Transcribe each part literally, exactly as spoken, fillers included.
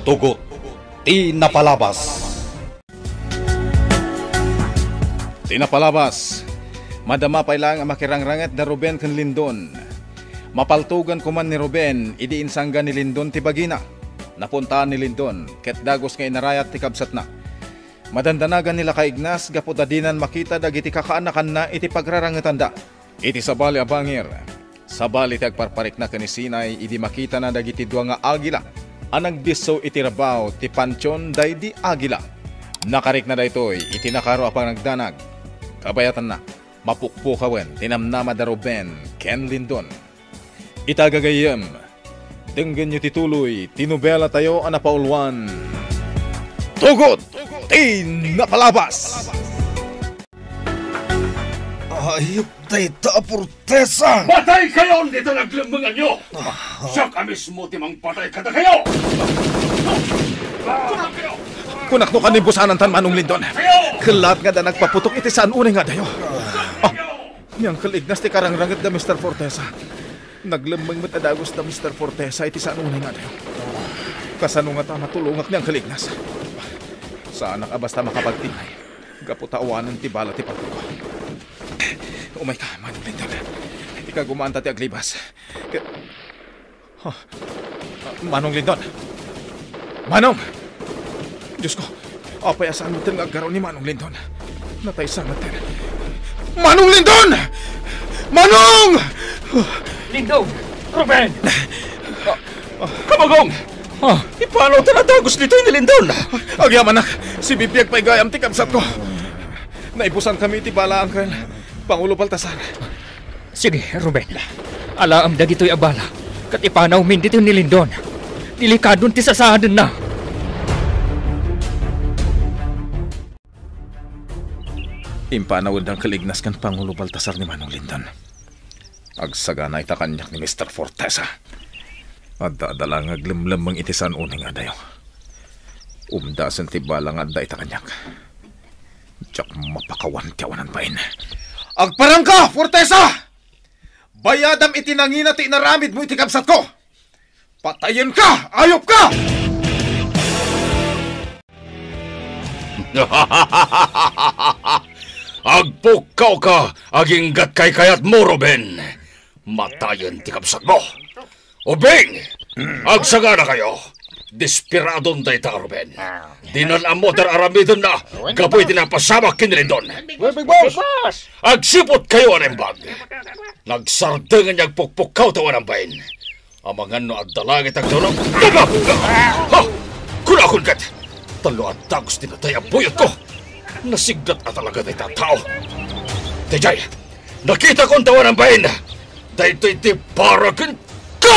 Tugot ti napalabas. Ti napalabas, madama pay laeng a makirangranget da Ruben ken Lindon. Mapaltogan koman ni Ruben idi insangga ni Lindon ti bagina. Napuntaan ni Lindon ket dagus nga inarayat ti kabsatna. Madandanagan ni Lakay Ignas gapu ta dinan makita dagiti kakaanakanna iti pagrarangetanda. Iti sabali a bangir, sabali ti agparparikna ken ni Sinay idi makitana dagiti dua nga agila a nagdisso iti rabaw ti pantion daydi agila. Nakarikna daytoy iti nakaro a panagdanag. Kabayatanna, mapukpukawen ti namnama da Ruben ken Lindon. Ita gagayyem, denggenyo ti tuloy ti nobela tayo a napauluan, Tugot ti Napalabas! Ayup dayta a Fortesa! Patay kayon ita naglemmenganyo! Siak a mismo ti mangpatay kadakayo! Kunak no kanibusanan tan Manong Lindon. Kellat nga da nagpaputok iti saan unay nga adayo. Ah, ni Uncle Ignas ti karangranget da Mister Fortesa. Naglemmeng met a dagus da Mister Fortesa iti saan unay nga adayo. Kasano ngata matulongak ni Uncle Ignas? Saanak a basta makapagtingay. Gapu ta awanen ti bala ti paltogko. Umayka, Manong Lindon. Ikagumaanta ti aglibas. Ke-, ha? Manong Lindon! Manong! Diosko, apay a saan metten nga aggaraw ni Manong Lindon? Nataysa metten. Manong Lindon! Manong! Lindon! Ruben! Kamagong! Ah. Ipanaw ta nadagus ditoy ni Lindon! Agyamanak, sibibiag pay gayam ti kabsatko. Naibusankami iti bala, Uncle. Pangulo Baltasar. Sige, Ruben. Alaem dagitoy a bala, ket ipanawmin ditoy ni Lindon. Delikadon ti sasaadenna. Impanawed da Uncle Ignas ken Pangulo Baltasar ni Manong Lindon. Agsagana ita kaniak ni Mister Fortesa. Adda, adda la nga aglemlemmeng iti saan unay nga adayo. Umdasen ti bala nga adda ita kaniak. Diak mapakawan ti awanan bain. Agparangka, Fortesa! Bayadam iti nangina ti inaramidmo iti kabsatko! Patayenka! Ayupka! Agpukkawka aginggat kaykayatmo, Ruben! Matayen ti kabsatmo! Ubing! Agsaganakayo! Despiradon dayta a Ruben. Dinan ammo ti ar-aramidenna gapu iti napasamak ken ni Lindon. Uy, Big Boss! Agsiputkayo a naimbag. Nagsardeng nga agpukpukkaw ti awanan bain. Amangan no adda langit agdawlaw. Ha! Kunakon ket, tallo a dagus ti natay a buyotko. Nasigdat a talaga dayta a tao. Daydiay, nakitakon ti awanan bain. Daytoy ti para kenka!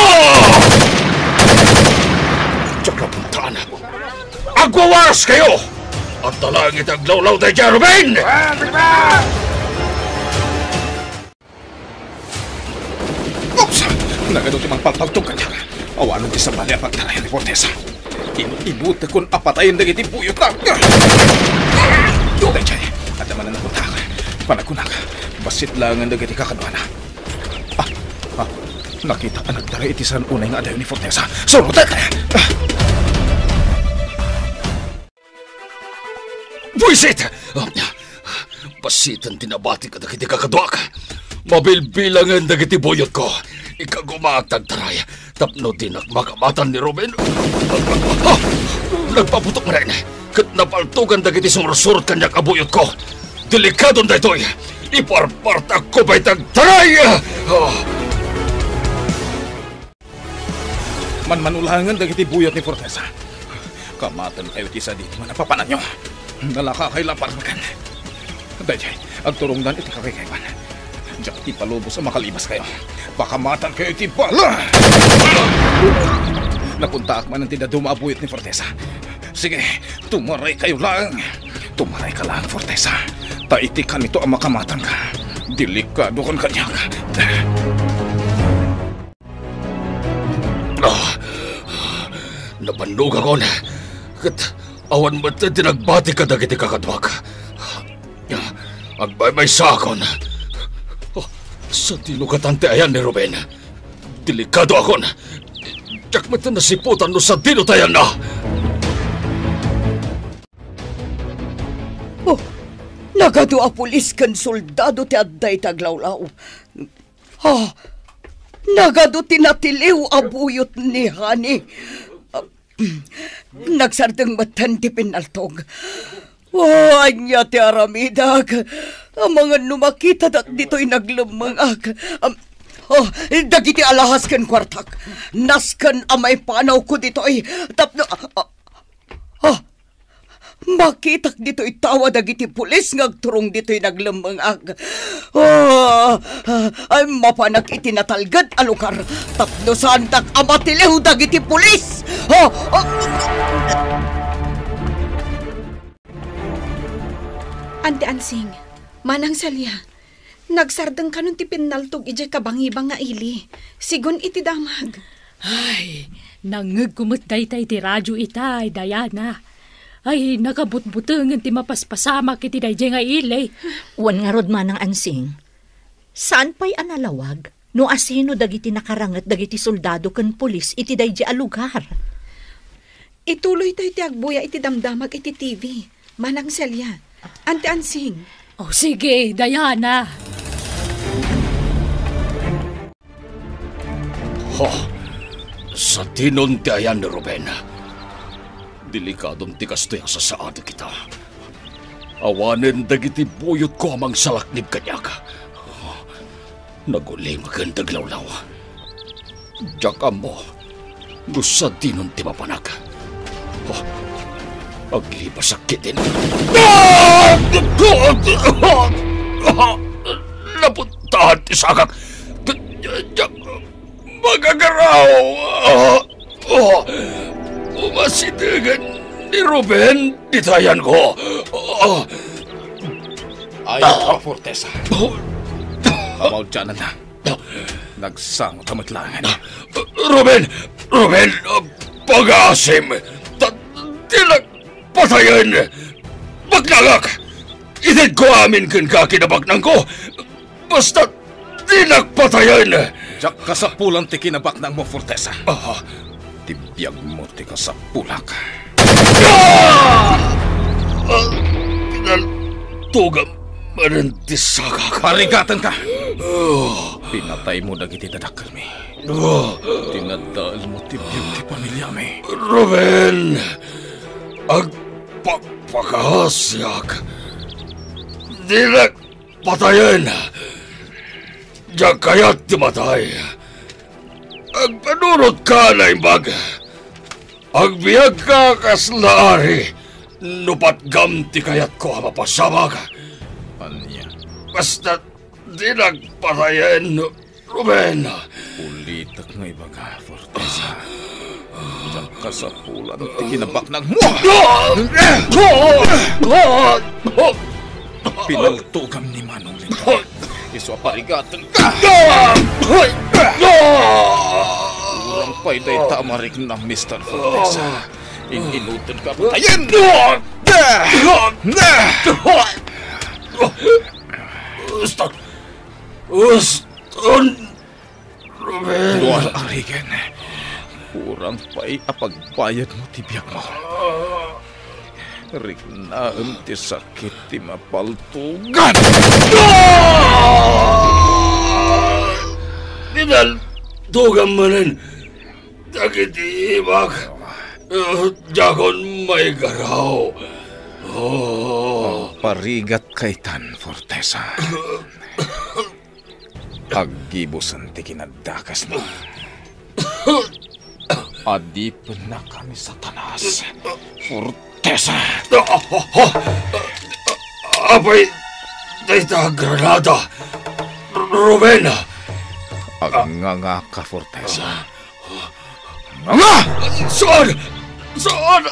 Diak napuntaan. Agwawaraskayo! Adda langit aglawlaw daydiay a Ruben! Oops! Nagadu ti mangpalpaltog kaniak. Awanen ti sabali a pagtarayan ni Fortesa. Kin-, ibutekon a patayen dagiti buyotna. Daydiay, adda manen a kontak. Panagkunak, bassit laengen dagiti kakaduana. Ah, ah, nakita a nagtaray iti saan unay nga adayo ni Fortesa. Surotek! Ah! Buisit! Basiten ti nabati kadagiti kakaduak. Mabilbilangen dagiti buyotko. Ikagumaak ti agtaray tapno dinak makamatan ni Ruben. Ah! Nagpaputok manen ket napaltogan dagiti sumursurot kaniak a buyotko. Delikadon daytoy. Iparpartakko pay ti agtaray! Ah! Manmanulangen dagiti buyot ni Fortesa. Kamatenkayo ti sadino nga napapananyo. Nalakakay la parmekan. Daydiay, agturongdan iti kakaykaywan. Diak ipalubos a makalibaskayo. Pakamatankayo iti bala! Napuntaak manen ti dadduma a buyot ni Fortesa. Sige, tumaraykayo laeng. Tumarayka laeng, Fortesa. Ta iti kanito a makamatanka, delikadokan kaniak. Ah, nabannogakon, ket awan met ti nagbati kadagiti kakaduak. Agmaymaysaakon. Ah, sadino katan ti ayan ni Ruben? Delikadoakon. Diak met nasiputan no sadino ti ayanna. Oh, nagadu a pulis ken soldado ti adda iti aglawlaw. Ah, nagadu ti natiliw a buyot ni Honey. Ah, nagsardeng metten ti pinnaltog. Oh, ania ti aramidak? Amangan no makitadak ditoy naglemmengak. Am, oh, dagiti alahas ken kuartak. Nasken a maipanawko ditoy. Tapno, ah, ah, ah, makitak ditoy tawa dagiti pulis nga agturong ditoy naglemmengak. Ah, ah, ay, mapanak iti natalged a lugar tapno saandak a matiliw dagiti pulis. Ah, ah. Anti Ansing, Manang Celia, nagsardeng kanon ti pinnaltog idiay kabangibang nga ili, sigun iti damag. Ay, nangngegko met dayta iti radio itay, Diana. Ay, nakabutbutengen ti mapaspasamak iti daydiay nga ili. Wen ngarud, Manang Ansing, saan pay a nalawag no asino dagiti nakaranget dagiti soldado ken pulis iti daydiay a lugar. Ituloytay ti agbuya iti damdamag iti T V, Manang Celia. Anti Ansing. Oh, sige, Diana. Ha! Sadinon ti ayan ni Ruben. Delikadon ti kastoy a sasaadek ita. Awanen dagiti buyotko a mangsalaknib kaniak. Nagulimaken ti aglawlaw. Diak ammo no sadinon ti mapanak. Oh, aglipasak ketdin. Ah! Napuntahan ti sagak. Diak magagaraw. Ah! Oh! Umasitegen ni Ruben dita ayanko. Oh! Ay, Fortesa. Oh! Kamaudiananna. Nagsangot a met laengen. Ruben! Ruben! Pagaasim! Ta, dinak patayen! Baknangak! Itedko amin kenka kinabaknangko! Basta dinak patayen! Diak kasapulan ti kinabaknangmo, Fortesa. Ah. Ti biagmo ti kasapulak. Ah! Ah! Pinaltugam manen ti sagak. Parigatenka! Ah! Pinataymo dagiti dadakkelmi. Ah! Tinaddaelmo ti biag ti pamiliami. Ruben! Agpakpakaasiak! Dinak patayen! Diak kayat ti matay. Agpanunotka a naimbag. Agbiagka a kasla ari no patgam ti kayatko a mapasamak. Ania? Basta dinak patayen, Ruben. Ulitek nga ibaga, Fortesa. Diak kasapulan ti kinabaknangmo. Pinaltugam ni Manong Lindon. Isu a parigatenka. Kurang pay dayta a mariknam, Mister Fortesa. In-inutenka a patayen. Uston! Uston! Ruben. Duar arigen, kurang pay a pagbayadmo ti biagmo. Riknaem ti sakit ti mapaltugan. Pinaltugam manen dagiti imak. Diakon maigaraw. Oh. Parigat kaytan, Fortesa. Aggibusen ti kinadakesna. Adipennaka ni Satanas, Fortesa. Apay dayta a granada, Ruben? Agngangaka, Fortesa. Nga! Saan? Saan?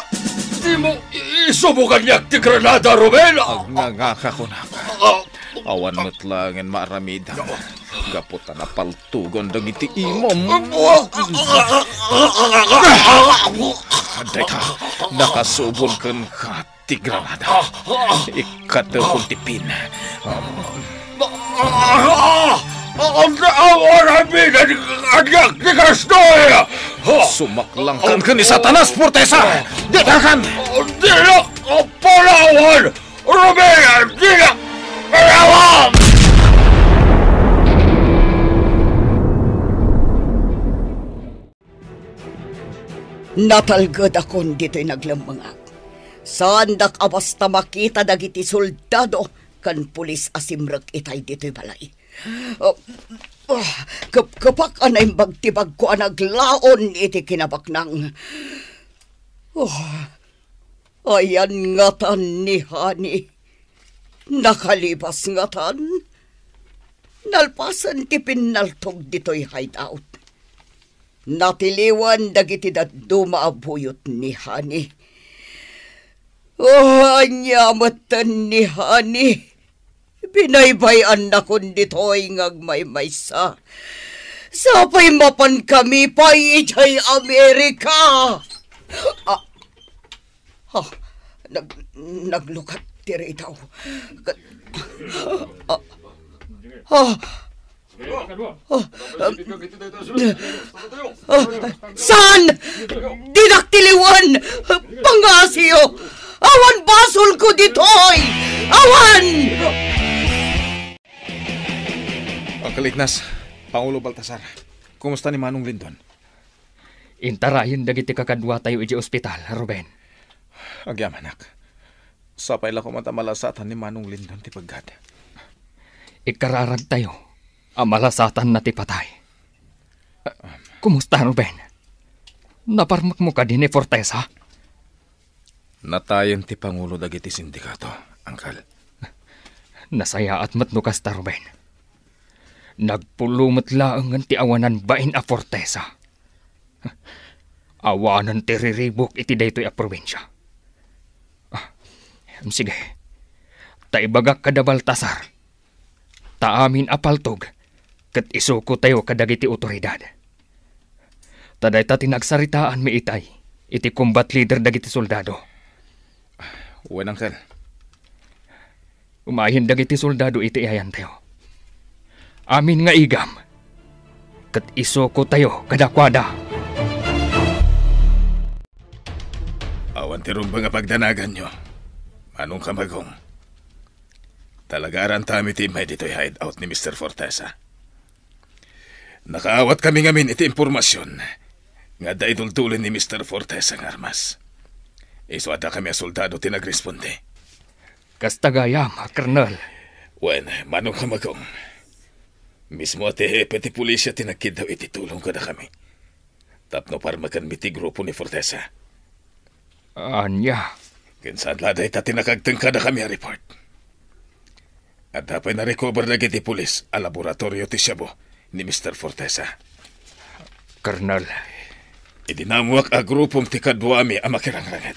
Dimo i-, isubo kaniak ti granada, Ruben! Agngangaka, kunaka. Ah. Awan met laengen maaramidam gapu ta napaltugan dagiti imam. Dayta, nakasubon kenka ti granada. Ikkatepon ti pin. Ah! Ania, awan amin a kaniak ti kastoy! Sumaklangkan ken ni Satanas, Fortesa! Ditakan! Dina a palawan! Ruben, dika! Arawam! Natalgedakon ditoy naglemmengak. Saandak a basta makita dagiti soldado ken pulis a simrek itay ditoy balay. Ah, ah, kepkepak a naimbag ti bagko a naglaon iti kinabaknang. Oh, ayan ngatan ni Honey. Nakalibas ngatan. Nalpasen ti pinnaltog ditoy hideout. Natiliwan dagiti dadduma a buyot ni Honey. Oh, ania metten ni Honey? Binaybay-annakon ditoy nga agmaymaysa. Sapay mapankami pay idiay Amerika. Ah, ah, nag-, naglukat ti ritaw. Kat-, ah, ah, ah, ah, saan? Dinak tiliwan! Pangngasiyo! Awan basolko ditoy! Awan! Uncle Ignas, Pangulo Baltasar, kumusta ni Manong Lindon? Intarayen dagiti kakaduatayo idiay ospital, Ruben. Agyamanak. Sapay la koma ta malasatan ni Manong Lindon ti peggad. Ikkararagtayo a malasatanna ti patay. Kumusta, Ruben? Naparmekmo kadi ni Fortesa? Natayen ti pangulo dagiti sindikato, Uncle. Nasayaat met no kasta, Ruben. Nagpulo met laengen ti awanan bain a Fortesa. Awanen ti riribuk iti daytoy a probinsia. Ah, sige. Ta ibagak kada Baltasar, ta amin a paltog ket isukotayo kadagiti otoridad. Ta dayta ti nagsaritaanmi itay iti combat leader dagiti soldado. Wen, Uncle. Umayen dagiti soldado iti ayantayo. Amin nga igam, ket isukotayo kadakuada. Awan ti rumbeng a pagdanaganyo, Manong Kamagong. Talaga arantami ti immay ditoy hideout ni Mister Fortesa. Nakaawat kami ngamin iti impormasion nga adda iduldulen ni Mister Fortesa nga armas. Isu a dakami a soldado ti nagresponde. Kasta gayam, Colonel. Wen, Manong Kamagong. Mismo ti hepe ti pulisya ti nagkiddaw iti tulong kadakami. Tapno parmekenmi ti grupo ni Fortesa. Ania? Ken saan la dayta ti nakagteng kadakami a report. Adda pay narecover dagiti pulis a laboratorio ti shabu ni Mister Fortesa. Colonel. Idi naammoak a grupom ti kaduami a makirangranget,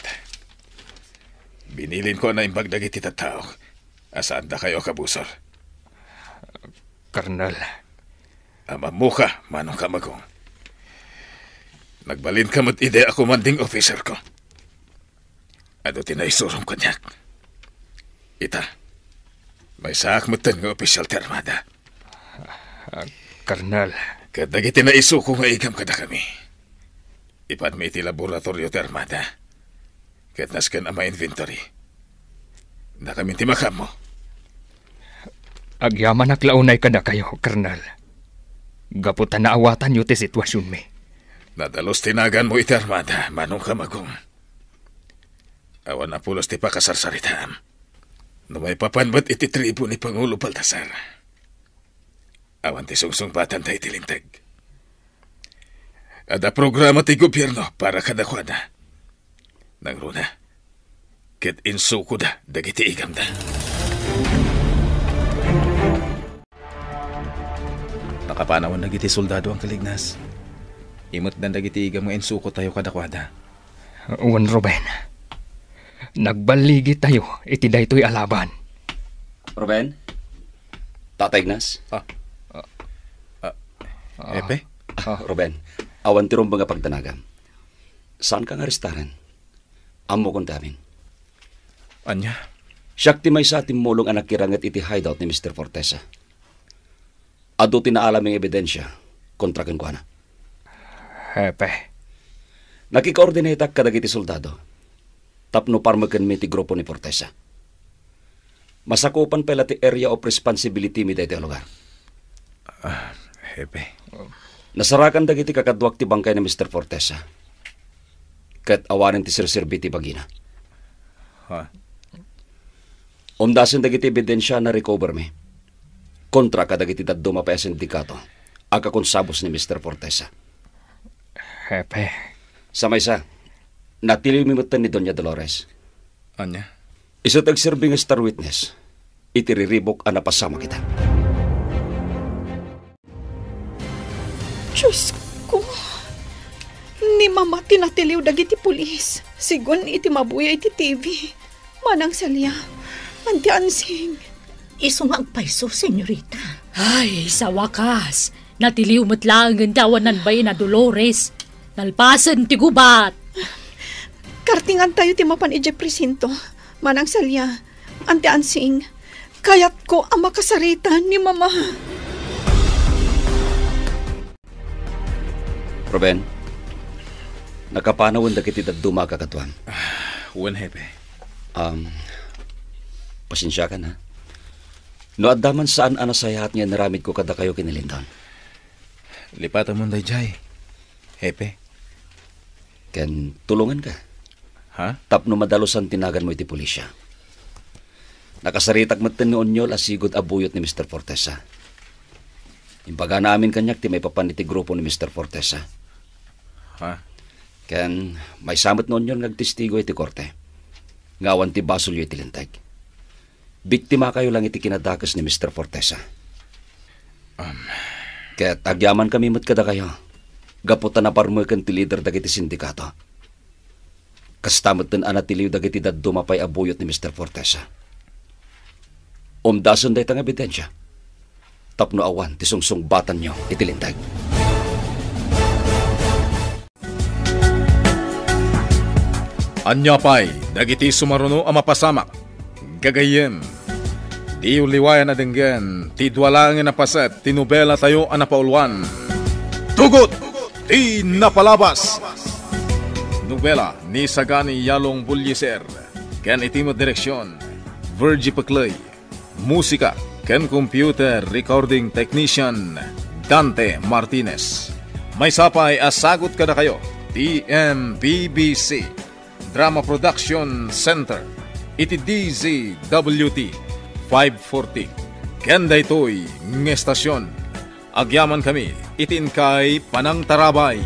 binilinko a naimbag dagiti tattaok a saan dakayo a kabusor. Colonel. Ammok, Manong Kamagong. Nagbalinka met idi a commanding officer ko. Adu ti naisurom kaniak. Ita, maysaak metten nga opisyal ti armada. Ah, Colonel. Ket dagiti naisuko nga igam kadakami, ipanmi iti laboratorio ti armada. Ket nasken a ma-inventory, dakamin ti makaammo. Agyamanak la unay kadakayo, Colonel. Gapu ta naawatanyo ti situasionmi. Nadalus ti naganmo iti armada, Manong Kamagong. Awan a pulos ti pakasarsaritaam. No maipapan met iti tribu ni Pangulo Baltasar, awan ti sungsungbatanda iti linteg. Adda programa ti gobierno para kadakuada. Nangruna, ket insukoda dagiti igamda. Nakapanawan dagiti soldado, Uncle Ignas. Imetdan dagiti igam nga insukotayo kadakuada. Wen, Ruben. Nagballigitayo iti daytoy a laban. Ruben? Tata Ignas? Ah. Ah, Epe? Ah, Ruben, awan ti rumbeng a pagdanagam. Saanka nga arestaren. Ammokon ti amin. Ania? Siak ti maysa a timmulong a nakiranget iti hideout ni Mister Fortesa. Adu ti naalam nga ebidensia kontra kenkuana. Hepe. Nakikoordinatak kadagiti soldado tapno parmekenmi ti grupo ni Fortesa. Masakupan pay la ti area of responsibility mi daytoy a lugar. Ah, Hepe. Nasarakan dagiti kakaduak ti bangkay ni Mister Fortesa. Ket awanen ti serserbi ti bagina. Ha? Umdasen dagiti ebidensia a na-recover mi kontra kadagiti dadduma pay a sindikato a kakonsabos ni Mister Fortesa. Hepe. Sa maysa, natiliw mi metten ni Doña Dolores. Ania? Isu ti agserbi nga star witness iti riribuk a napasamak ita. Diosko, ni Mama ti natiliw dagiti pulis, sigun iti mabuya iti T V. Manang Celia, Auntie Ansing. Isu nga agpayso, senyorita. Ay, sa wakas, natiliw met laengen ti awanan bain a Dolores. Nalpasen ti gubat. Kartingantayo ti mapan idiay presinto. Manang Celia, Auntie Ansing, kayatko a makasarita ni Mama. Ruben, nakapanawen dagiti dadduma a kakaduam. Wen, Hepe. Um, pasensiakan, ha? No adda man saan a nasayaat nga inaramidko kadakayo ken ni Lindon. Lipatam daydiay, Hepe. Ken tulonganka. Ha? Tapno madalusan ti naganmo iti pulisya. Nakasaritak metten ni Onyol a sigud a buyot ni Mister Fortesa. Imbagana amin kaniak ti maipapan iti grupo ni Mister Fortesa. Ha? Ken maysa met ni Onyol nga agtestigo iti korte nga awan ti basolyo iti linteg. Biktimakayo lang iti kinadakes ni Mister Fortesa. Um. Ket agyamankami met kadakayo, gapu ta naparmeken ti lider dagiti sindikato. Kasta metten a natiliw dagiti dadduma pay a buyot ni Mister Fortesa. Umdasen dayta nga ebidensia tapno awan ti sungsungbatanyo iti linteg. Ania pay dagiti sumaruno a mapasamak? Gagayyem, diyo liwayan a denggen ti dua laengen a paset ti nobelatayo a napauluan, Tugot ti Napalabas! Nobela ni Sagani Yalong Bullieser ken iti met direksion, Virgie Pecley. Musika ken computer recording technician, Dante Martinez. Maysa pay a sagut kadakayo ti M P B C Drama Production Center iti D Z W T five forty. Ken daytoy nga estasion, agyamankami iti inkay panangtarabay.